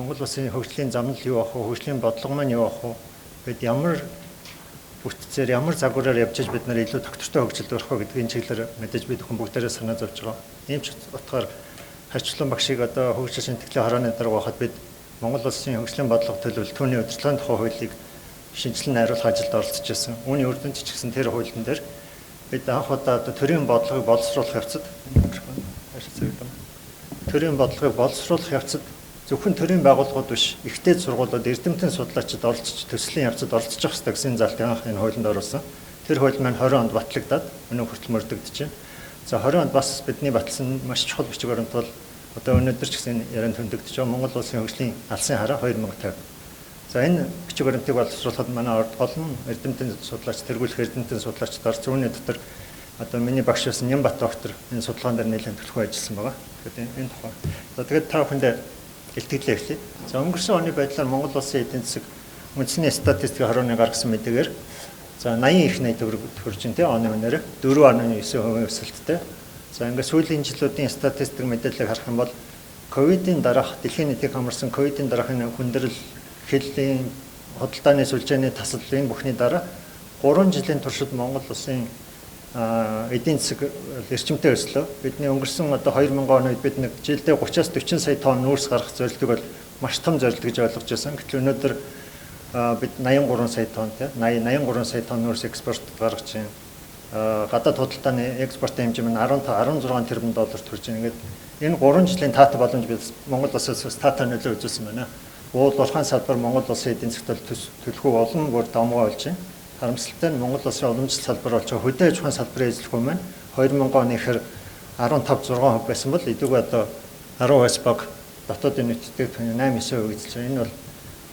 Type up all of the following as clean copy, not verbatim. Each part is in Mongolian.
Монгол улсын хөгжлийн замнал юу ах вэ? Хөгжлийн бодлого маань юу ах вэ? Бид ямар бүтцээр, ямар загвараар явж иж бид нар илүү тогтвортой хөгжилд орох вэ гэдгийн чиглэлээр мэдээж бид хүн бүгдээрээ санаа зовж байгаа. Ийм ч утгаар Харьцлан багшийг одоо хөгжил шинтгэлийн хорооны дарга байхад бид Монгол улсын хөгжлийн бодлого төлөвлөлт түүний удирдлагын тухай хуулийг шинжилэн найруулах ажилд оролцож байсан. Үүний үр дүнд ч гэсэн тэр хуулийн дээр бид анх удаа одоо төрийн бодлогыг боловсруулах явцад төрийн бодлогыг боловсруулах явцад зөвхөн төрийн байгууллагууд биш, ихтэй сургуулиуд, эрдэмтэн судлаачид оролцож, төслийн явцад оролцож явах ёстой гэсэн залтыг анх энэ хуулинд оруулсан. Тэр хууль маань 20 онд батлагдаад өнөө хүртэл мөрдөгдөж байна. За 20 онд бас бидний батлсан маш чухал бичиг баримт бол одоо өнөөдөр ч гэсэн ярианд хөндөгдөж байгаа Монгол улсын хөгжлийн алсын хараа 2050. За энэ бичиг баримтыг боловсруулахад манай олон эрдэмтэн судлаач, тэргүүлэх эрдэмтэн судлаачид орц үүний дотор одоо миний багш байсан Нямбат доктор энэ судалгаан дээр нэлээд төлхөө ажилласан байгаа. Тэгэхээр энэ тухай. За тэгээд та бүхэндээ илтгэлээ эхлэе. За өнгөрсөн оны байдлаар Монгол улсын эдийн засаг үндэсний статистикийн хорооны гаргасан мэдээгээр за 80 их 80 төгрөг төхөрж байна те оны үнээр 4.9% өсөлттэй. За ингээд сүүлийн жилүүдийн статистик мэдээллийг харах юм бол ковидын дараах дэлхийн нийтийг хамарсан ковидын дараах энэ хүндрэл, хэллийн худалдааны сүлжээний тасал энэ бүхний дараа 3 жилийн туршид Монгол улсын эдийн засаг эрчимтэй өслөө. Бидний өнгөрсөн одоо 2000 оны үед бид нэг жилдээ 30-аас 40 сая тонн нүүрс гаргах зорилтыг бол маш том зорилт гэж ойлгож байсан. Гэтэл өнөөдөр бид 83 сая тонн тий 80 83 сая тонн нүүрс экспорт гаргаж байна. Гадаад худалдааны экспортын хэмжээ маань 15 16 тэрбум доллар төрж байна. Ингээд энэ 3 жилийн таатай боломж бид Монгол улсаас таатай нөлөө үзүүлсэн байна. Уул уурхайн салбар Монгол улсын эдийн засагт төлхөө олон бүр давмгай болж байна. Харамсалтай нь Монгол улсын уламжлалт салбар болж байгаа хөдөө аж ахуйн салбарын эзлэхүү маань 2000 оны ихэр 15 6% байсан бол эдүүгээ одоо 10%-аас бага дотоодын нийт бүтээгдэхүүний 8 9% эзэлж байгаа. Энэ бол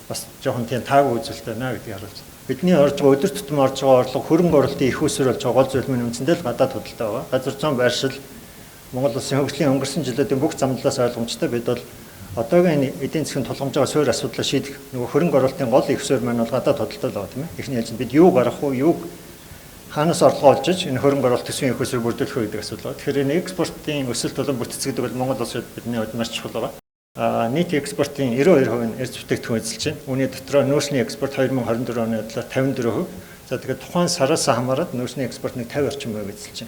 бас жоохон тийм таагүй үзүүлэлт байна гэдгийг харуулж байна. Бидний орж байгаа өдөр тутам орж байгаа орлого хөрөнгө оруулалтын их усүр болж байгаа гол зүйл маань үндсэндээ л гадаад худалдаа байгаа. Газар зүйн байршил Монгол улсын хөгжлийн өнгөрсөн жилүүдийн бүх замналаас ойлгомжтой бид бол одоогийн энэ эдийн засгийн тулгамж байгаа суурь асуудлаа шийдэх нөгөө хөрөнгө оруулалтын гол их суурь маань бол гадаад худалдаа л байгаа тийм ээ. Эхний ээлжинд бид юу гаргах уу, юуг хаанаас орлогоо олж иж энэ хөрөнгө оруулалт төсвийн их усүр бүрдүүлэх үү гэдэг асуудал байна. Тэгэхээр энэ экспортын өсөлт болон бүтэц гэдэг бол Монгол улсад бидний хувьд маш чухал байгаа. Нийт экспортын 92% нь эрдэс бүтээгдэхүүн эзэлж байна. Үүний дотроо нүүрсний экспорт 2024 оны бодлоор 54%. За тэгэхээр тухайн сараас хамаарат нүүрсний экспорт нэг 50 орчим хувь эзэлж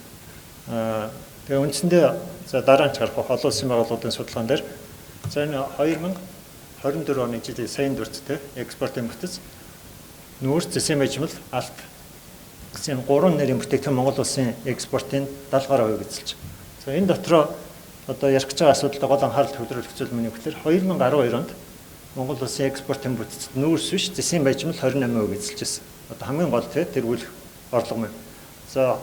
байна. Тэгээ үндсэндээ за дараа нь ч гарах олон улсын байгууллагуудын судалгаан дээр за энэ 2024 оны жилийн саяын дүрцтэй экспортын бүтэц нүүрс, зэсийн баяжмал, алт гэсэн гурван нэрийн бүтээгдэхүүн Монгол улсын экспортын 70 гаруй хувийг эзэлж байна. За энэ дотроо одоо ярих гэж байгаа асуудалд гол анхаарал төвлөрүүлэх зүйл миний гэхээр 2012 онд Монгол улсын экспортын бүтцэд нүүрс биш зэсийн баяжмал 28% эзэлж байсан. Одоо хамгийн гол тэргүүлэх орлого маань. За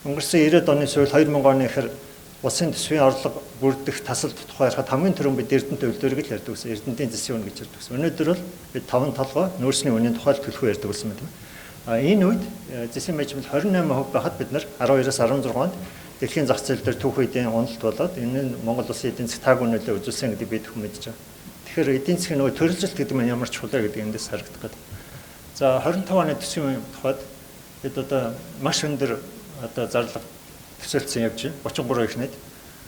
өнгөрсөн 90-ад оны сүүл 2000 оны ихэр улсын төсвийн орлого бүрдэх тасалд тухай ярихад хамгийн түрүүнд бид Эрдэнэт өвлөөрийг л ярьдаг гэсэн. Эрдэнэтийн зэсийн үн гэж ярьдаг гэсэн. Өнөөдөр бол бид таван толгой нүүрсний үнийн тухай л төлхөө ярьдаг болсон байна. Энэ үед зэсийн баяжмал 28% байхад бид нар 12-оос 16 онд дэлхийн зах зээл дээр түүх үеийн уналт болоод энэ нь Монгол улсын эдийн засаг таагүй нөлөө үзүүлсэн гэдгийг бид хүн мэдж байгаа. Тэгэхээр эдийн засгийн нөгөө төрөлжилт гэдэг нь ямар чухал вэ гэдэг эндээс харагдах гэдэг. За 25 оны төсвийн тухайд бид одоо маш өндөр одоо зарлага төсөөлсөн явж байна. 33 их найд.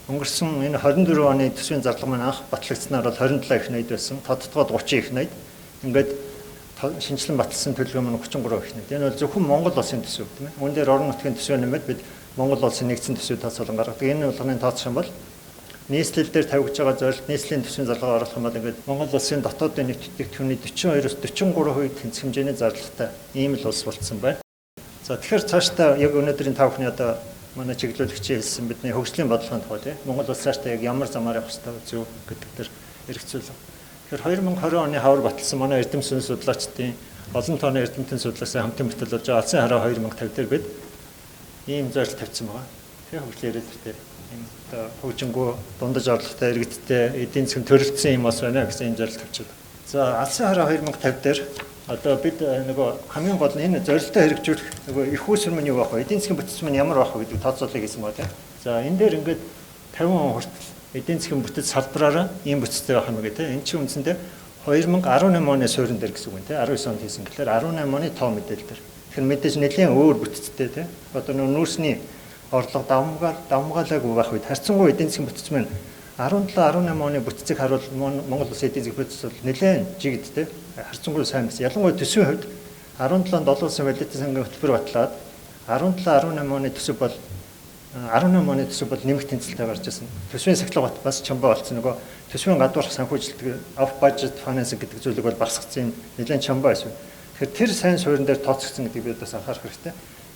Өнгөрсөн энэ 24 оны төсвийн зарлага маань анх батлагдсанаар бол 27 их найд байсан. Тодтогоод 30 их найд. Ингээд шинжилэн баталсан төлөвлөгөө маань 33 их найд. Энэ бол зөвхөн Монгол улсын төсөв тийм ээ. Үүн дээр орон нутгийн төсөв нэмээд бид Монгол улсын нэгдсэн төсвийг тооцоолон гаргадаг. Энэ болгоныг тооцох юм бол нийслэл дээр тавигдж байгаа зорилт нийслэлийн төсвийн зарлагаа оруулах юм бол ингээд Монгол улсын дотоодын нийт бүтээгдэхүүний 42-оос 43% тэнцэх хэмжээний зарлагатай ийм л улс болцсон байна. За тэгэхээр цаашдаа яг өнөөдрийн та бүхний одоо манай чиглүүлэгчийн хэлсэн бидний хөгжлийн бодлогын тухай тийм Монгол улс цаашдаа яг ямар замаар явах ёстой зөв гэдэг дээр эргэцүүлсэн. Тэгэхээр 2020 оны хавар баталсан манай эрдэмтэн судлаачдын олон тооны эрдэмтэн судлаачдын хамтын бүтээл болж байгаа алсын хараа 2050 дээр бид ийм зорилт тавьсан байгаа. Тэгэхээр хөгжлийн ирээдүйтэй ийм одоо хөгжингүү дундаж орлоготой иргэдтэй эдийн засгийн төрөлдсөн юм бас байна гэсэн ийм зорилт тавьчихлаа. За алсын хараа 2050 дээр одоо бид нөгөө хамгийн гол нь энэ зорилттой хэрэгжүүлэх нөгөө их усүр мань юу байх вэ? Эдийн засгийн бүтэц мань ямар байх вэ гэдэг тооцоолыг хийсэн байгаа тийм. За энэ дээр ингээд 50% хүртэл эдийн засгийн бүтэц салбараараа ийм бүтцтэй байх юм гэх тийм. Энэ чинь үндсэндээ 2018 оны суурин дээр гэсэн үг юм тийм. 19 онд хийсэн гэхлээр 18 оны тоо мэдээлэл дээр. Тэгэхээр мэдээж нэлээд өөр бүтцтэй тийм. Одоо нөгөө нүүрсний орлого давмгаалаагүй байх үед харьцангуй эдийн засгийн бүтэц маань 17 18 оны бүтцийг харуул Монгол улсын эдийн засгийн бүтц бол нэлээд жигд те харьцангуй сайн байсан. Ялангуяа төсвийн хувьд 17 онд олон улсын валютын сангийн хөтөлбөр батлаад 17 18 оны төсөв бол 18 оны төсөв бол нэмэх тэнцэлтэй гарч ирсэн. Төсвийн сахилга бат бас чамбай болсон. Нөгөө төсвийн гадуурх санхүүжилт off budget financing гэдэг зүйлийг бол багасгасан юм нэлээд чамбай байсан. Тэгэхээр тэр сайн суурин дээр тооцогдсон гэдгийг бид бас анхаарах хэрэгтэй.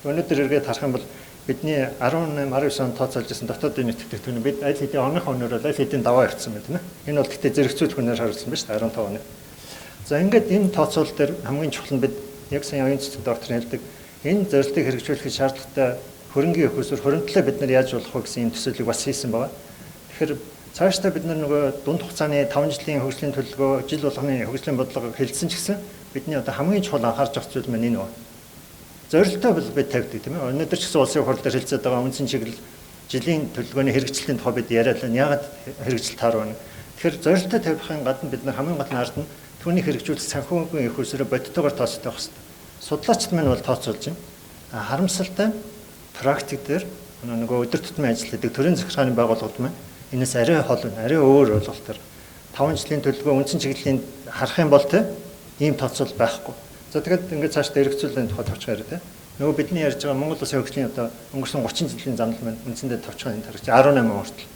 Өнөөдөр эргээд харах юм бол бидний 18 19 онд тооцоолж ирсэн дотоодын нэтгдэг бид аль хэдийн оныхоо өнөр бол аль хэдийн даваа явцсан байна тийм ээ. Энэ бол гэхдээ зэрэгцүүлэх үнээр харуулсан ба шүү дээ 15 оны. За ингээд энэ тооцоол дээр хамгийн чухал нь бид яг сайн оюун цэцэг доктор хэлдэг энэ зорилтыг хэрэгжүүлэхэд шаардлагатай хөрөнгийн их усүр хуримтлаа бид нар яаж болох вэ гэсэн юм төсөөллийг бас хийсэн байгаа. Тэгэхээр цаашдаа бид нар нөгөө дунд хугацааны 5 жилийн хөгжлийн төлөвлөгөө, жил болгоны хөгжлийн бодлого хэлсэн ч гэсэн бидний одоо хамгийн чухал анхаарч авах зүйл маань энэ байна. Зорилттой бол бид тавьдаг тийм ээ. Өнөөдөр ч гэсэн улсын хурал дээр хэлцээд байгаа үндсэн чиглэл жилийн төлөвлөгөөний хэрэгжилтийн тухай бид яриад байна. Яагаад хэрэгжилт таарв вэ? Тэгэхээр зорилттой тавихын гадна бид нар хамгийн гол нь ард нь түүнийг хэрэгжүүлэх санхүүгийн их усрээ бодтойгоор тооцох хэрэгтэй. Судлаачид маань бол тооцоолж байна. Харамсалтай практик дээр нөгөө өдөр тутмын ажил хийдэг төрийн захиргааны байгууллагууд маань энэс арай хол байна. Арай өөр ойлголтоор 5 жилийн төлөвлөгөө үндсэн чиглэлийн харах юм бол те ийм тооцоол байхгүй. За тэгэхэд ингээд цаашдаа эргэцүүллийн тухай товчхон яриа те. Нөгөө бидний ярьж байгаа Монгол улсын хөгжлийн одоо өнгөрсөн 30 жилийн замнал маань үндсэндээ товчхон энэ тарагч 18 хүртэл.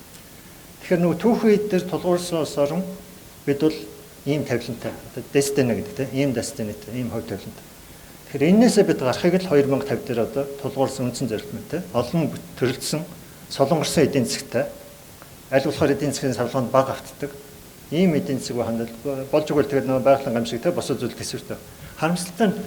Тэгэхээр нөгөө түүхэн үед дээр тулгуурсан улс орон бид бол ийм тавилантай. Одоо destiny гэдэг те ийм destiny-тэй ийм хувь тавилантай. Тэгэхээр энээсээ бид гарахыг л 2050 дээр одоо тулгуурсан үндсэн зорилт мэн те. Олон төрөлдсөн солонгорсон эдийн засгтай аль болохоор эдийн засгийн савлгаанд бага автдаг ийм эдийн засаг хандал болж өгвөл тэгээд нөгөө байгалийн гамшиг те босоо зүйл төсвөртэй. Харамсалтай нь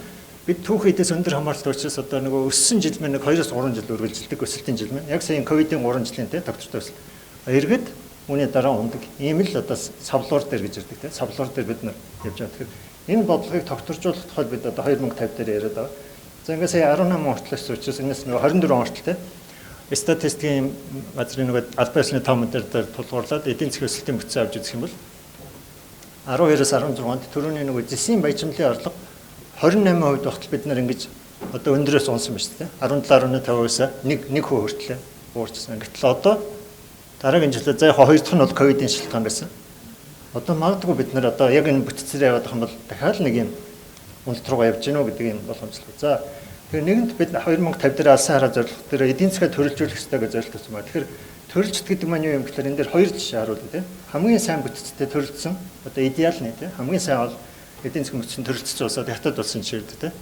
бид түүхэн эдээс өндөр хамааралтай учраас одоо нөгөө өссөн жил мэн нэг 2-3 жил үргэлжилдэг өсөлтийн жил мэн. Яг сая ковидын 3 жилийн те доктортой өсөлт. Эргээд үүний дараа ундаг. Ийм л одоо савлуур дээр гэж ярьдаг те. Савлуур дээр бид нар явж байгаа. Тэгэхээр энэ бодлогыг тогтворжуулах тухай бид одоо 2050 дээр яриад байгаа. За ингээд сая 18 хүртэл өссөн учраас энэс нөгөө 24 он хүртэл те статистикийн газрын нөгөө албан ёсны том дээр тулгуурлаад эдийн засгийн өсөлтийн бүтцээ авч үзэх юм бол 12-оос 16 онд түрүүний нөгөө зэсийн баяжмлын орлого 28% багтал бид нар ингэж одоо өндрөөс унсан ба шүү дээ. 17.5%-аас 1% хүртэл буурчсан. Гэтэл одоо дараагийн жилээ за яг хоёр дахь нь бол ковидын шалтгаан байсан. Одоо магадгүй бид нар одоо яг энэ бүтцээр яваад байгаа юм бол дахиад нэг юм уналт руугаа явж гинөө гэдэг юм боломжтой. За тэгэхээр нэгэнт бид 2050 дээр алсан хараа зорилго дээр эдийн засгаа төрөлжүүлэх ёстой гэж зорилт тавьсан байна. Тэгэхээр төрөлжт гэдэг маань юу юм гэхээр энэ дээр хоёр жишээ харуулна тийм. Хамгийн сайн бүтцтэй төрөлдсөн одоо идеалны тийм хамгийн сайн бол эдийн засгийн бүтцэн төрөлдсөн улсад Хятад улсын жишээ тийм.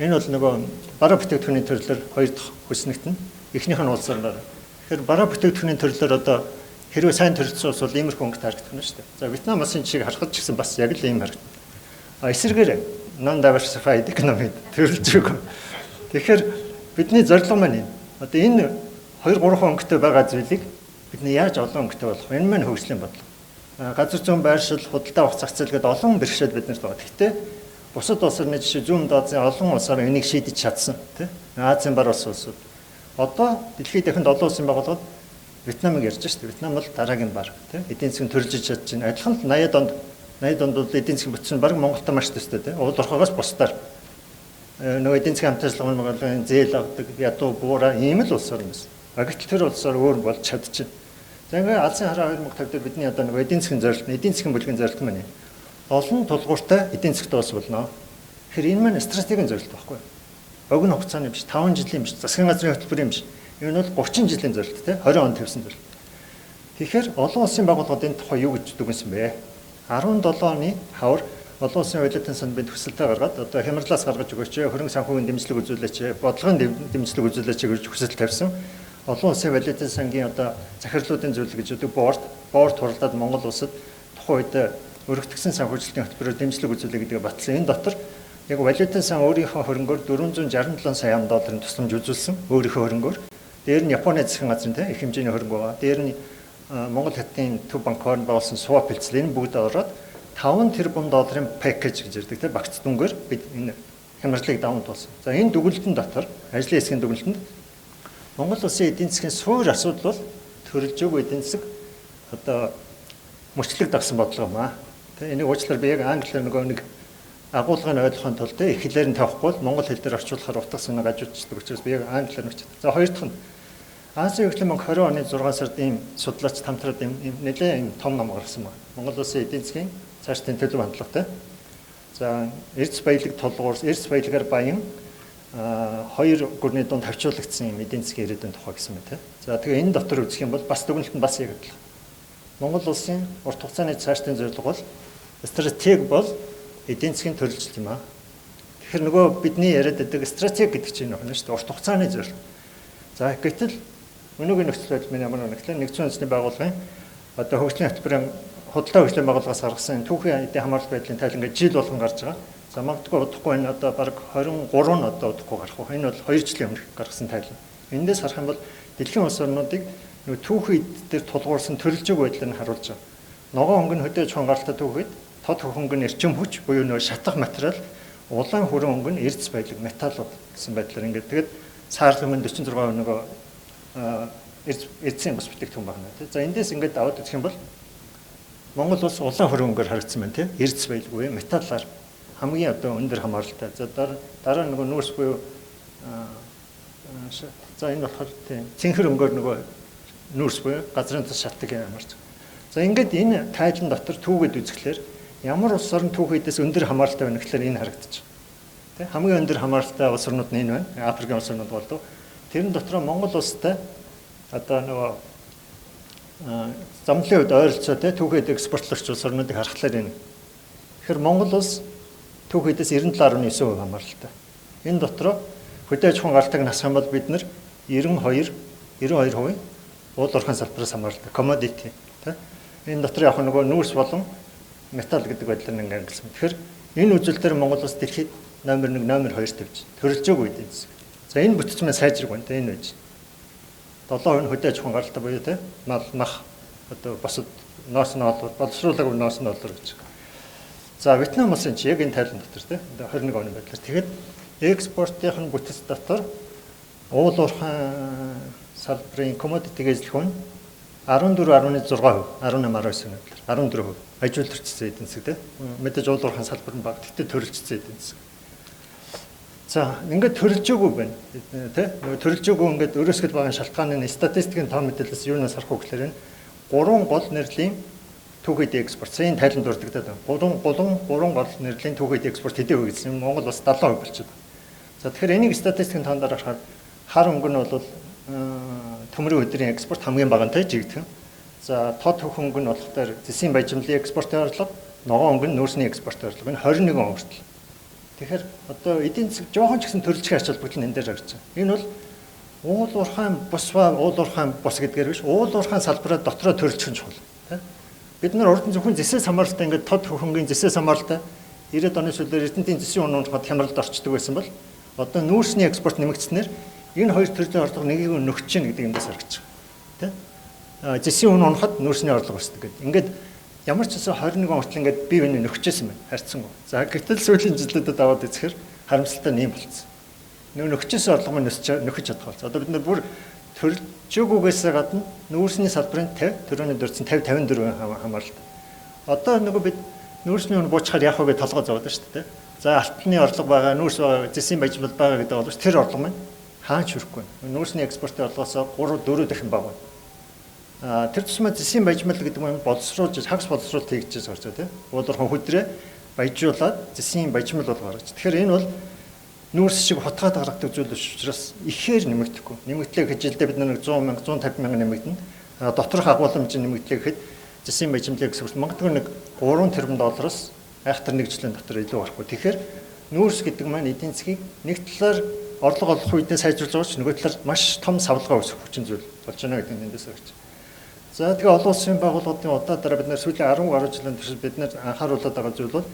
Энэ бол нөгөө бараа бүтээгдэхүүний төрлөөр хоёр дахь хүснэгт нь эхнийх нь улс орноор. Тэгэхээр бараа бүтээгдэхүүний төрлөөр одоо хэрвээ сайн төрөлдсөн улс бол иймэрхүү өнгөт харагдах нь шүү дээ. За Вьетнам улсын жишээг харахад ч гэсэн бас яг л ийм харагдана. А эсрэгээр non diversified economy төрөлж өгөө. Тэгэхээр бидний зорилго маань энэ. Одоо энэ 2 3 өнгөтэй байгаа зүйлийг бидний яаж олон өнгөтэй болох вэ? Энэ маань хөгжлийн бодлого. Газар зүүн байршил, худалдаа авах зах зээл гэдэг олон бэрхшээл биднэрт байгаа. Гэхдээ бусад улс орны жишээ зүүн Азийн олон улсаар энийг шийдэж чадсан тийм. Азийн бар улс улсууд. Одоо дэлхийд дахинд олон улсын байгууллагууд Вьетнамыг ярьж шүү дээ. Вьетнам бол дараагийн бар тийм. Эдийн засгийн төржиж чадж байна. Адилхан л 80-ад онд 80-ад онд бол эдийн засгийн бүтц нь бараг Монголтой маш төстэй тийм. Уул уурхаагаас бусдаар нөгөө эдийн засгийн хамт ажиллагааны байгууллагын зээл авдаг, ядуу буура ийм л улс орн байсан. Гэтэл тэр улсаар өөр болж чадчихна. За ингээ алсын хараа 2050 дээр бидний одоо нөгөө эдийн засгийн зорилт, эдийн засгийн бүлгийн зорилт маань олон тулгууртай эдийн засгт улс болно. Тэгэхээр энэ маань стратегийн зорилт байхгүй. Богино хугацааны биш, 5 жилийн биш, засгийн газрын хөтөлбөрийн биш. Энэ бол 30 жилийн зорилт те 20 он тавьсан зорилт. Тэгэхээр олон улсын байгууллагууд энэ тухай юу гэж дүгнсэн бэ? 17 оны хавар олон улсын валютын санд бид хүсэлтээ гаргаад одоо хямралаас гаргаж өгөөч, хөрөнгө санхүүгийн дэмжлэг үзүүлээч, бодлогын дэмжлэг үзүүлээч гэж хүсэл тавьсан. Олон улсын валютын сангийн одоо захирлуудын зөвлөл гэж үүдэг борд хуралдаад Монгол улсад тухайн үед өргөтгсөн санхүүжилтийн хөтөлбөрөөр дэмжлэг үзүүлэе гэдгээ батлсан. Энэ дотор яг валютын сан өөрийнхөө хөрөнгөөр 467 сая ам долларын тусламж үзүүлсэн өөрийнхөө хөрөнгөөр. Дээр нь Японы засгийн газрын те их хэмжээний хөрөнгө байгаа. Дээр нь Монгол Хятадын төв банкоор байгуулсан swap хэлцэл энэ бүгд ороод 5 тэрбум долларын пакэж гэж ярьдаг те багц дүнгээр бид энэ хямралыг даван туулсан. За энэ дүгнэлтэн дотор ажлын хэсгийн дүгнэлтэнд Монгол улсын эдийн засгийн суур асуудал бол төрөлжөөгүй эдийн засаг одоо мөчлөг дагсан бодлого юм аа. Тэ энийг уучлаарай би яг англиар нөгөө нэг агуулгыг ойлгохын тулд их хэлээр нь тавихгүй бол монгол хэл дээр орчуулахаар утга санаа гажуудчихдаг учраас би яг англиар бичдэг. За хоёр дахь нь Азийн хөгжлийн банк 20 оны 6 сард ийм судлаач хамтраад ийм нэлээд ийм том ном гаргасан байна. Монгол улсын эдийн засгийн цаашдын төлөв хандлагатай. За эрдэс баялаг тулгуурс, эрдэс баялагаар баян хоёр гүрний дунд хавчуулагдсан юм эдийн засгийн ирээдүйн тухай гэсэн мэт. За тэгээ энэ дотор үзэх юм бол бас дүгнэлт нь бас яг адилхан. Монгол улсын урт хугацааны цаашдын зорилго бол стратеги бол эдийн засгийн төрөлжлөл юм аа. Тэгэхээр нөгөө бидний яриад байдаг стратеги гэдэг чинь энэ шүү дээ. Урт хугацааны зорилго. За гэтэл өнөөгийн нөхцөл байдал минь ямар нэг гэхлээр нэгдсэн үндэсний байгууллагын одоо хөгжлийн хөтөлбөрийн худалдаа хөгжлийн байгууллагаас гаргасан түүхийн эдийн хамаарал байдлын тайл ингээд жил болгон гарч байгаа. За магадгүй удахгүй энэ одоо бараг 23 нь одоо удахгүй гарах байх. Энэ бол 2 жилийн өмнө гаргасан тайл. Эндээс харах юм бол дэлхийн улс орнуудыг нөгөө түүхийн эд дээр тулгуурсан төрөлжөөг байдлыг нь харуулж байгаа. Ногоон хөнгөн хөдөө аж ахуйн гаралтай түүхэд, тод хөнгөн нь эрчим хүч буюу нөгөө шатах материал, улаан хүрэн өнгө нь эрдэс баялаг металлууд гэсэн байдлаар ингээд тэгээд саарлаг мөн 46% нөгөө эрдэсийн бас бүтээгдэхүүн байна тий. За эндээс ингээд аваад үзэх юм бол Монгол улс улаан хүрэн өнгөөр харагдсан байна тий. Эрдэс баялаг буюу металлаар хамгийн одоо өндөр хамааралтай. За дараа нөгөө нүүрс буюу за энэ болохоор тий цэнхэр өнгөөр нөгөө нүүрс буюу газрын тус шатдаг юм амарч. За ингээд энэ тайлан дотор түүгээд үзэхлээр ямар улс орн түүхийдээс өндөр хамааралтай байна гэхлээр энэ харагдчих. Тэ хамгийн өндөр хамааралтай улс орнууд нь энэ байна. Африкийн улс орнууд болдог. Тэрэн дотроо Монгол улстай одоо нөгөө замлын үед ойролцоо тэ түүхийд экспортлогч улс орнуудыг харахлаар энэ. Тэгэхээр Монгол улс түүхийдээс 97.9% хамааралтай. Энэ дотроо хөдөө аж ахуйн галтыг насах юм бол бид нар 92% уул уурхайн салбараас хамааралтай. Commodity тэ. Энэ дотор яг нөгөө нүүрс болон металл гэдэг байдлаар ингээ ангилсан. Тэгэхээр энэ үзүүлэлтээр Монгол улс дэлхийд номер 1, номер 2 тавьж төрөлжөөгүй эдийн засаг. За энэ бүтэц маань сайжраг байна тэ энэ байж. 7% нь хөдөө аж ахуйн гаралтай буюу тэ мал мах одоо босод ноос ноолоор боловсруулаагүй ноос ноолоор гэж. За Вьетнам улсын чи яг энэ тайлан дотор тэ 21 оны байдлаар тэгэхэд экспортын бүтэц дотор уул уурхайн салбарын commodity эзлэх нь 14.6%, 18.9 байдлаар 14% аж үйлдвэрчсэн эдийн засаг тэ. Мэдээж уул уурхайн салбар нь бага, гэхдээ төрөлжсөн эдийн засаг. За ингээд төрөлжөөгүй байна тэ. Нөгөө төрөлжөөгүй ингээд өрөөсгөл багын шалтгааны статистикийн тоон мэдээлэлээс юунаас харах вэ гэхээр энэ гурван гол нэрлэлийн түүхийд экспорт. Энэ тайлан дурддагдаад байна. Гурван гол нэрлэлийн түүхийд экспорт хэдэн хувь гэсэн Монгол бас 70% болчиход байна. За тэгэхээр энийг статистикийн тоон дээр харахаар хар өнгө нь бол төмрийн өдрийн экспорт хамгийн бага нь жигдхэн. За тод хөх өнгө нь болохоор зэсийн баяжмлын экспортын орлого, ногоон өнгө нь нүүрсний экспортын орлого. Энэ 21 он хүртэл. Тэгэхээр одоо эдийн засаг жоохон ч гэсэн төрөлжих ач холбогдол нь энэ дээр гарч байгаа. Энэ бол уул уурхайн бус ба уул уурхайн бус гэдгээр биш, уул уурхайн салбараа дотроо төрөлжих нь чухал. Тэ? Бид нар урд нь зөвхөн зэсээс хамааралтай ингээд тод хөхөнгийн зэсээс хамааралтай 90-ад оны сүүлээр Эрдэнэтийн зэсийн үн унахад хямралд орчдөг байсан бол одоо нүүрсний экспорт нэмэгдснээр энэ хоёр төрлийн орлого нэгийг нөхөж чинь гэдэг юмдаас харагдаж байгаа. Тэ? Зэсийн үн унахад нүүрсний орлого өсдөг гэдэг. Ингээд ямар ч гэсэн 21 он хүртэл ингээд бие биенээ нөхөжсэн байна. Харьцангуй. За гэтэл сүүлийн жилүүдэд аваад үзэхээр харамсалтай нь юм болцсон. Нөө нөхөжсэн орлого маань нөхөж чадах болсон. Одоо бид нар бүр төрөлжөөгүйгээсээ гадна нүүрсний салбарын 50, төрөний дурдсан 50 54% хамааралтай. Одоо нөгөө бид нүүрсний үн буучхаар яах вэ гэж толгой зовоод шүү дээ. За алтны орлого байгаа, нүүрс байгаа, зэсийн баяжмал байгаа гэдэг боловч тэр орлого маань хаач хүрэхгүй байна. Нүүрсний экспортын орлогоос 3 4 дахин бага байна. Тэр тусмаа зэсийн баяжмал гэдэг нь боловсруулж хагас боловсруулалт хийгдэж байгаа тийм. Уул уурхайн хүдрээ баяжуулаад зэсийн баяжмал бол гаргаж. Тэгэхээр энэ бол нүүрс шиг хутгаад гаргадаг зүйл биш учраас ихээр нэмэгдэхгүй. Нэмэгдлээ гэхэд жилдээ бид нэг 100 мянга 150 мянга нэмэгдэнэ. Доторх агуулмж нэмэгдлээ гэхэд зэсийн баяжмлыг экспорт магадгүй нэг 3 тэрбум доллароос айхтар нэг жилийн дотор илүү гарахгүй. Тэгэхээр нүүрс гэдэг маань эдийн засгийг нэг талаар орлого олох үедээ сайжруулж байгаа ч нөгөө талаар маш том савлгаа үүсгэх хүчин зүйл болж байна гэдэг нь эндээс гарч. За тэгээ олон улсын байгууллагуудын удаа дараа бид нэр сүүлийн 10 гаруй жилийн туршид бид нэр анхааруулад байгаа зүйл бол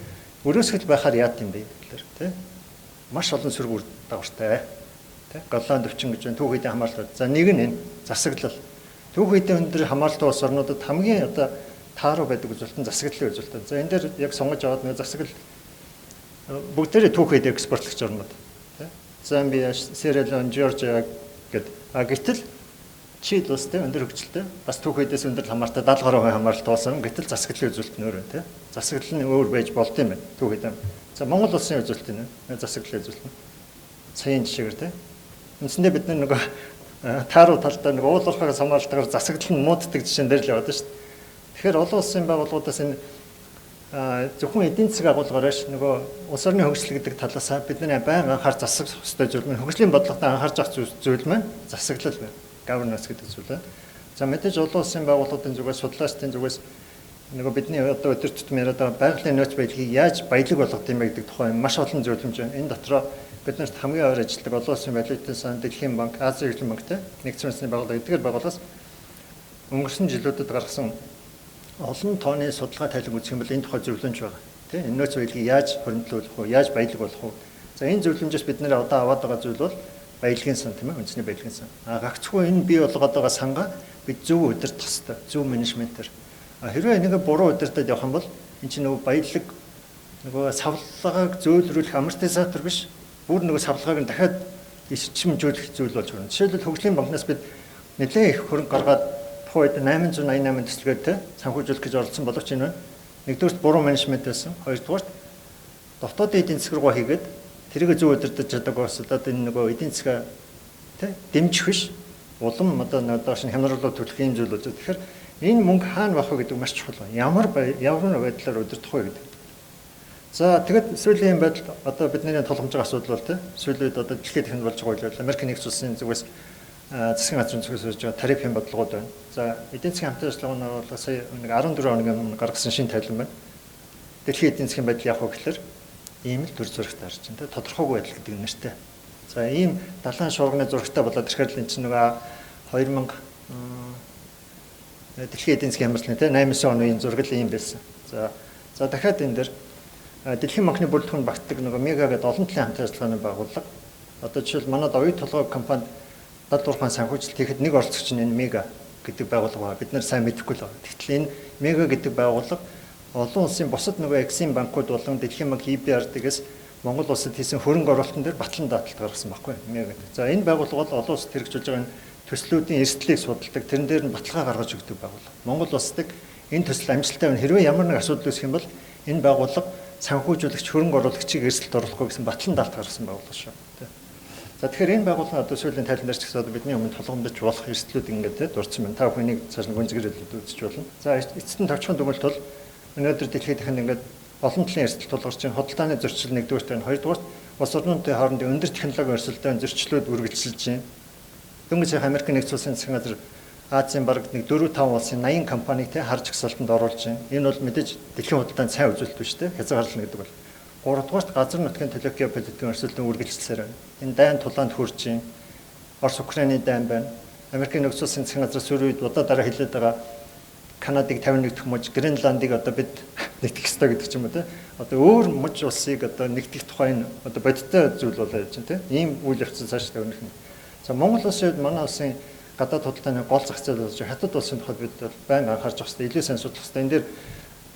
өрөөсгөл байхаар яад юм бэ гэхээр тий маш олон сөрөг үр дагавартай тий Голланд өвчин гэж байна, түүхийдийн хамааралтай. За нэг нь энэ засаглал. Түүхийдийн өндөр хамааралтай улс орнуудад хамгийн одоо тааруу байдаг үзүүлэлт нь засаглалын үзүүлэлт. За энэ дээр яг сонгож аваад нэг засаглал бүгдээрээ түүхийд экспортлогч орнууд тий Замбия, Сierra Leone, Georgia гэд. А гэтэл Чили улс тэ өндөр хөгжилтэй бас түүхийдээс өндөр хамааралтай 70 гаруй хамааралтай болсон. Гэтэл засаглалын үзүүлэлт нь өөр байна тий. Засаглал нь өөр байж болд юм байна түүхийд. За Монгол улсын үзүүлэлт нь засаглалын үзүүлэлт нь. Саяын жишээгээр тий. Үндсэндээ бид нөгөө Тааруу талдаа нэг уул уурхайгаас хамгаалтайгаар засаглал нь мууддаг жишээн дээр л яваад шүү дээ. Тэгэхээр олон улсын байгууллагуудаас энэ зөвхөн эдийн засаг агуулгаар биш нөгөө улс орны хөгжил гэдэг талаас бидний байнга анхаарч засах ёстой зүйл маань хөгжлийн бодлоготой анхаарч авах зүйл маань засаглал байна. Governance гэдэг зүйл байна. За мэдээж олон улсын байгууллагуудын зүгээс судлаачдын зүгээс нөгөө бидний одоо өдөр тутам яриад байгаа байгалийн нөөц баялагийг яаж баялаг болгох юм бэ гэдэг тухай маш олон зөвлөмж байна. Энэ дотроо бид нарт хамгийн ойр ажилладаг олон улсын валютын сан, Дэлхийн банк, Азийн хөгжлийн банктай нэгдсэн үндэсний байгууллага эдгээр байгууллагаас өнгөрсөн жилүүдэд гаргасан олон тооны судалгаа тайлан үзэх юм бол энэ тухай зөвлөмж байгаа. Тэ энэ нөөц баялагийг яаж хоригдлуулах вэ? Яаж баялаг болох вэ? За энэ зөвлөмжөөс бид нэр одоо аваад байгаа зүйл бол баялагын сан тийм ээ, үндэсний баялагын сан. А гагцхүү энэ бий болгоод байгаа сангаа бид зөв удирдах ёстой, зөв менежментээр. Хэрвээ энийг буруу удирдах явах юм бол энэ чинь нөгөө баялаг нөгөө савлагааг зөөлрүүлэх амортизатор биш, бүр нөгөө савлагааг нь дахиад исчимжүүлэх зүйл болж байна. Жишээлбэл хөгжлийн банкнаас бид нэлээд их хөрөнгө гаргаад тухайн үед 888 төслөөр те санхүүжүүлэх гэж оролцсон боловч энэ байна. Нэгдүгээрт буруу менежмент байсан. Хоёрдугаарт дотоодын эдийн засаг руугаа хийгээд тэрийг зөв удирдах чадаагүй бас одоо энэ нөгөө эдийн засгаа те дэмжих биш улам одоо доош нь хямрал руу түлхэх юм зүйл болж байна. Тэгэхээр энэ мөнгө хаана байх вэ гэдэг маш чухал байна. Ямар байдлаар удирдах вэ гэдэг. За тэгэд сүүлийн байдалд одоо бидний тулгамж байгаа асуудал бол те сүүлийн үед одоо дэлхийд ихэнд болж байгаа үйл Америк нэгдсэн улсын зүгээс засгийн газрын зүгээс хийж байгаа тарифын бодлогууд байна. За эдийн засгийн хамтын ажиллагааны байгууллага сая нэг 14 хоногийн өмнө гаргасан шинэ тайлан байна. Дэлхийн эдийн засгийн байдал яах вэ гэхээр ийм л төр зурагтай харж байна те тодорхойгүй байдал гэдэг нэртэй. За ийм далайн шуурганы зурагтай болоод ирэхээр л энэ чинь нөгөө 2000 дэлхийн эдийн засгийн хямралны те 8-9 оны энэ зураг л ийм байсан. За дахиад энэ дэр Дэлхийн банкны бүрэлдэхүүн багтдаг нөгөө МЕГА гэдэг олон талын хамтын ажиллагааны байгууллага. Одоо жишээл манад оюут толгой компанид 73 ухаан санхүүжилт хийхэд нэг оролцогч нь энэ МЕГА гэдэг байгууллага байна. Бид нар сайн мэдэхгүй л байна. Тэгтэл энэ МЕГА гэдэг байгууллага олон улсын бусад нөгөө Exim банкуд болон Дэлхийн банк EBRD-гээс Монгол улсад хийсэн хөрөнгө оруулалтын дээр батлан дааталт гаргасан байхгүй МЕГА гэдэг. За энэ байгууллага бол олон улсад хэрэгжүүлж байгаа энэ төслүүдийн эрсдлийг судалдаг, тэрэн дээр нь баталгаа гаргаж өгдөг байгууллага. Монгол улсад энэ төсөл амжилттай байна. Хэрвээ ямар нэг асуудал үүсэх юм бол энэ байгууллага санхүүжүүлэгч хөрөнгө оруулагчийг эрсдэлд оруулахгүй гэсэн батлан даалт гаргасан байгууллага шүү. За тэгэхээр энэ байгууллага одоо сүүлийн тайлан дээр ч гэсэн одоо бидний өмнө тулгамдж болох эрсдлүүд ингээд дурдсан байна. Та бүхнийг цааш нь гүнзгийрэл үзэж болно. За эцэст нь товчхон дүгнэлт бол өнөөдөр дэлхийд ихэнд ингээд олон талын эрсдэл тулгарч байна. Худалдааны зөрчил нэгдүгээрт байна. Хоёрдугаарт улс орнуудын хоорондын өндөр технологийн өрсөлдөөн зөрчлүүд үргэлжилж байна. Дөнгөж сая Америк нэгдсэн улсын засгийн газар Азийн бараг нэг 4-5 улсын 80 компаниг те хар жагсаалтанд оруулж байна. Энэ бол мэдээж дэлхийн худалдаанд сайн үзүүлэлт биш те хязгаарлална гэдэг бол. Гуравдугаарт газар нутгийн төлөөх геополитикийн өрсөлдөөн үргэлжилсээр байна. Энэ дайн тулаанд хүрж байна. Орос Украины дайн байна. Америкийн нэгдсэн улсын засгийн газар сүүлийн үед удаа дараа хэлээд байгаа Канадыг 51 дэх муж, Гренландыг одоо бид нэгтгэх ёстой гэдэг ч юм уу те. Одоо өөр муж улсыг одоо нэгтгэх тухай энэ одоо бодиттой зүйл болоо явж байна те. Ийм үйл явц цааш тавих нь. За Монгол улсын хувьд манай улсын гадаад худалдааны гол зах зээл болж хятад улсын тухайд бид бол байнга анхаарч явах хэрэгтэй, илүү сайн судлах хэрэгтэй. Энэ дээр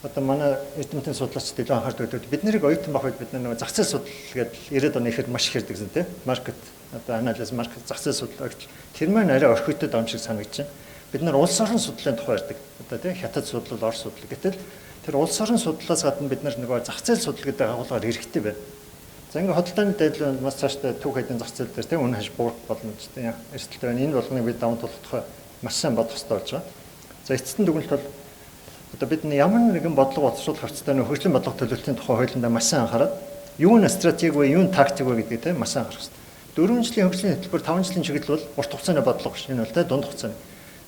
одоо манай эрдэмтэн судлаачид илүү анхаардаг гэдэг. Бид нарыг оюутан байх үед бид нар нөгөө зах зээл судлал гэдэг 90-ад оны ихэд маш их ярьдаг гэсэн тийм. Маркет одоо анализ, маркет зах зээл судлал тэр маань арай орхигдод байгаа юм шиг санагдаж байна. Бид нар улс орон судлалын тухай ярьдаг. Одоо тийм хятад судлал, Орос судлал. Гэтэл тэр улс орон судлалаас гадна бид нар нөгөө зах зээл судлал гэдэг агуулгаар хэрэгтэй байна. За ингээ худалдааны дайдлал маш цаашдаа түүх хэдийн зах зээл дээр тийм үнэ хаш буурах боломжтой эрсдэлтэй байна. Энэ болгоныг бид даван тулах тухай маш сайн бодох хэрэгтэй болж байгаа. За эцэст нь дүгнэлт бол одоо бид ямар нэгэн бодлого боловсруулах харцтай нөх хөгжлийн бодлого төлөвлөлтийн тухай хуулиндаа маш сайн анхаарат юу нь стратеги вэ, юу нь тактик вэ гэдгийг тийм маш сайн анхаарах хэрэгтэй. 4 жилийн хөгжлийн хөтөлбөр 5 жилийн чиглэл бол урт хугацааны бодлого биш. Энэ бол тийм дунд хугацааны.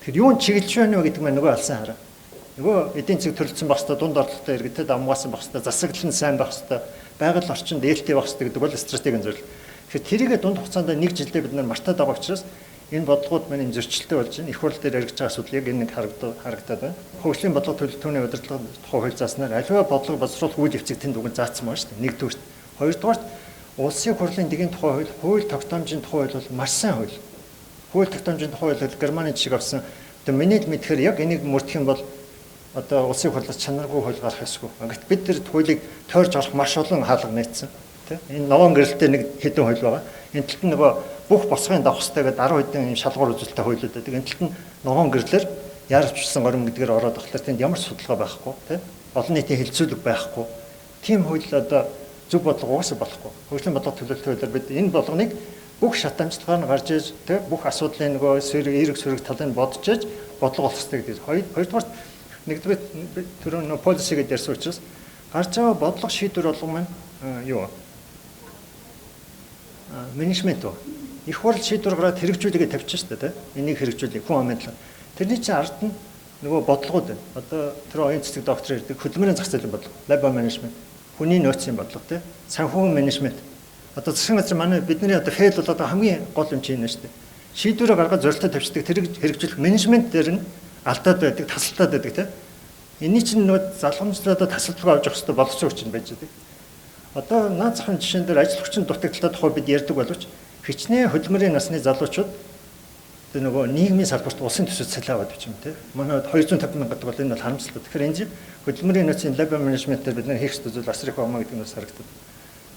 Тэгэхээр юу нь чиглэж байна вэ гэдэг маань нөгөө алсан хараа. Нөгөө эдийн засаг төрөлдсөн байх хэрэгтэй, дунд орлоготой иргэдтэй давмгаасан байх хэрэгтэй, засаглал нь сайн байх хэрэгтэй, байгаль орчинд ээлтэй байх хэрэгтэй гэдэг бол стратегийн зүйл. Тэгэхээр тэрийгэ дунд хугацаанд нэг жилдээ бид нар мартаад байгаа учраас энэ бодлогууд маань энэ зөрчилтэй болж байна. Их хурл дээр яригдж байгаа асуудал яг энэ нэг харагдаад байна. Хөгжлийн бодлого төлөвлөлтийн удирдлага тухай хууль зааснаар аливаа бодлого боловсруулах үйл явцыг тэнд уг нь заасан байна шүү дээ. Нэгдүгüрт. Хоёрдугаарт улсын хурлын дэгийн тухай хууль, хууль тогтоомжийн тухай хууль бол маш сайн хууль. Хууль тогтоомжийн тухай хууль бол Германы жишг авсан. Одоо миний л мэдхээр яг энийг мөрдөх юм бол одоо улсын хурлаас чанаргүй хууль гарах ёсгүй. Гэт бид тэр хуулийг тойрж орох маш олон хаалга нээсэн. Тэ? Энэ ногоон гэрэлтэй нэг хэдэн хууль байгаа. Энэ талд нь нөгөө бүх босгын давах ёстой гэдэг 10 хэдэн юм шалгуур үзүүлэлттэй хуулиуд байдаг. Энэ талд нь ногоон гэрлэр яарчсан горим гэдгээр ороод болохоор тэнд ямар ч судалгаа байхгүй, тэ? Олон нийтийн хэлцүүлэг байхгүй. Тийм хууль одоо зөв бодлого угаасаа болохгүй. Хөгжлийн бодлого төлөвлөлтийн хуулиар бид энэ болгоныг Бүх шат амжилтгаар нь гарч иж тэ бүх асуудлын нөгөө сэрэг эерэг сөрөг талыг бодож иж бодлого болох хэрэгтэй гэдэг. Хоёрдугаар, нэгдүгээр түрүү нөгөө policy гэдээ ярьсан учраас гарч байгаа бодлого шийдвэр болгон маань юу менежмент үү? Их хурл шийдвэр гараад хэрэгжүүлэгээ тавьчих шүү дээ, тэ. Энийг хэрэгжүүлэх хүн амын талаар. Тэрний чинь ард нь нөгөө бодлогууд байна. Одоо тэр оюун цэцэг доктор ярьдаг хөдөлмөрийн зах зээлийн бодлого, labor management, хүний нөөцийн бодлого, тэ. Санхүүгийн менежмент. Одоо засгийн газар манай бидний одоо fail болоод хамгийн гол юм чинь энэ шүү дээ. Шийдвэрээ гаргаад зорилтоо тавьчихдаг, тэр хэрэгжүүлэх менежмент дээр нь алдаад байдаг, тасалтаад байдаг, тэ. Эний чинь нөгөө залгамжлаад тасалдалгүй авч явах хэрэгтэй боловсон хүчин байж байдаг. Одоо наад захын жишээн дээр ажил хүчин дутагдaltaй тухай бид ярьдаг боловч хичнээн хөдөлмөрийн насны залуучууд одоо нөгөө нийгмийн салбарт улсын төсөв цалин аваад юм те. Манай 250 мянга гэдэг бол энэ бол харамсалтай. Тэгэхээр энэ хөдөлмөрийн нөөцийн labor management дээр бид нар хийх ёстой зүйл асар их байна гэдэг нь бас харагдав.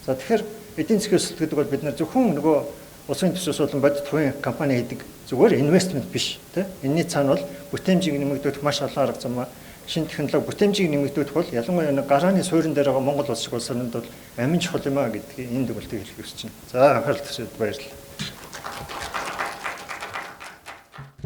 За, тэгэхээр эдийн засгийн өсөлт гэдэг бол бид нар зөвхөн нөгөө улсын төсвөөс болон бодит хувийн компани хийдэг зүгээр investment биш те. Энийний цаана бол бүтээмжийг нэмэгдүүлэх маш олон арга зам, шинэ технологи, бүтээмжийг нэмэгдүүлэх бол ялангуяа нэг гарааны суурин дээр байгаа Монгол улс шиг улс орнд бол амин чухал юм а гэдгийг энэ дүгэлтийг хэлэх хүсэж байна. За, анхаарал тавьсанд баярлалаа.